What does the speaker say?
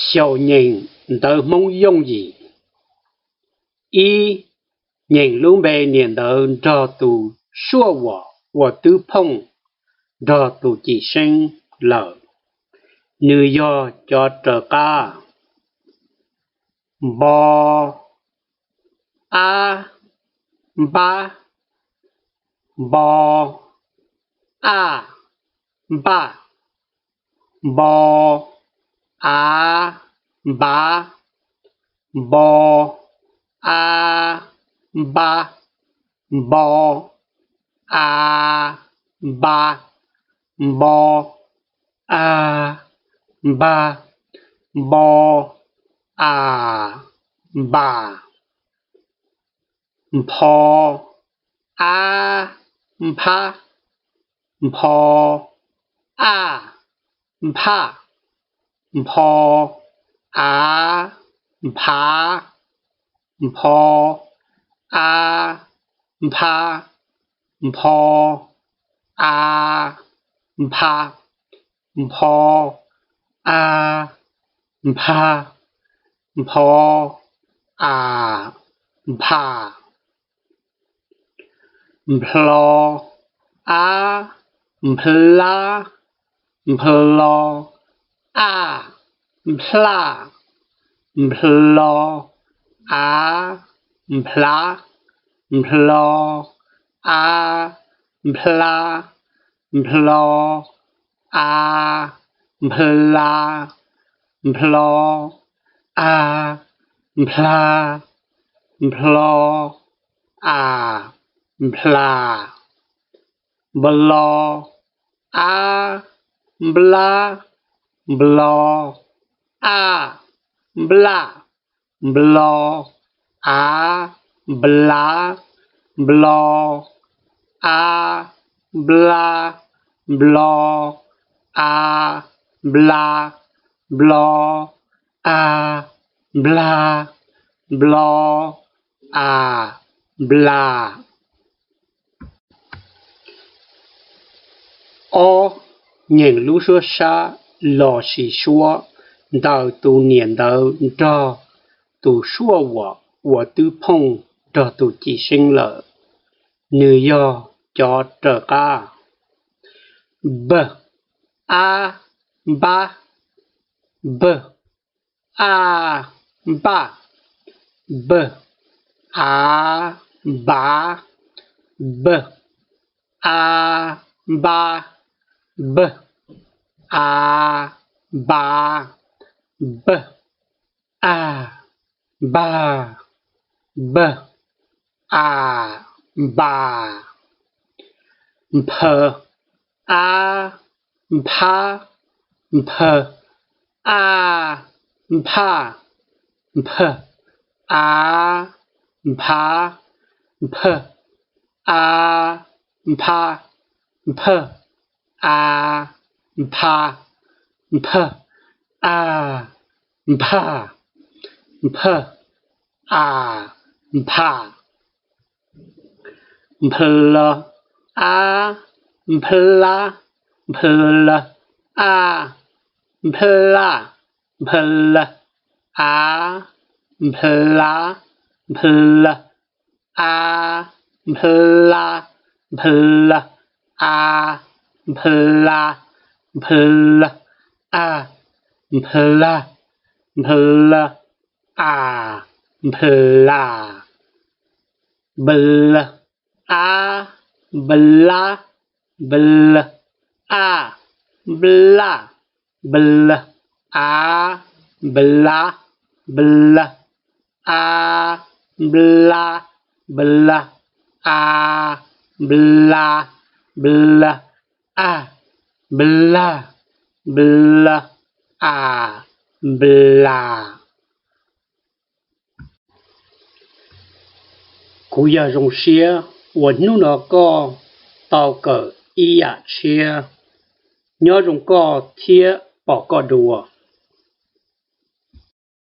Xyaum nyeem ntawv Hmoob yooj yim. Ib, nyeem lub npe niam ntawv nrog tus suaj uas ua twb phooj nrog tus cim seeb lawm, nws yog cov raws qab: npo, ab, npab, npo, aj, npaj, npo, av, npav, npo, ab, npab, npo, av, npav, npo, av, npag, npo, am, npam, npho, ab, nphab, npho, aj, nphaj, npho, av, nphav, npho, ab, nphab, npho, av, npha, npho, ab, nphag, npho, am, npham, nplho, ab, nplab, nplho, aj, nplaj, nplho, av, nplhav, nplho, ab, nplha, nplho, a, npla, nplho, a, nplag, nplho, am, nplam, nplo, ab, nplab, nplo, aj, nplaj, nplo, av, nplav, nplo, ab, nplab, nplo, a, npla, nplo, a, nplag, nplo, am, nplam. Ob, nyeem lub suab sab lossis suab ntawm tus niam ntawv nrog tus suaj uas ua twb phooj nrog tus cim seeb lawm, nws yog cov raws qab: npag, ab, npab, npag, a, npaj, npag, a, npav, npag, a, npab, npag, a, npav, npag, a, npag, npag, a, npas, nphag, ab, nphab, nphag, a, nphaj, nphag, a, nphav, nphag, a, nphab, nphag, a, npha, nphag, a, nphaj, nphag, a, npham, nplag, ab, nplab, nplag, a, nplaj, nplag, a, npla, nplag, a, npla, nplag, a, npla, nplag, a, nplag, nplag, a, nplas, nplag, ab, nplab, nplag, a, nplaj, nplag, a, nplab, nplag, a, nplab, nplag, a, nplab, nplag, a, nplag, nplag, a, nplas. Kuv yog Zoo Siab uas hnub no koj tau kawm ib yam tshiab. Nyob zoo koj thiab pom koj dua.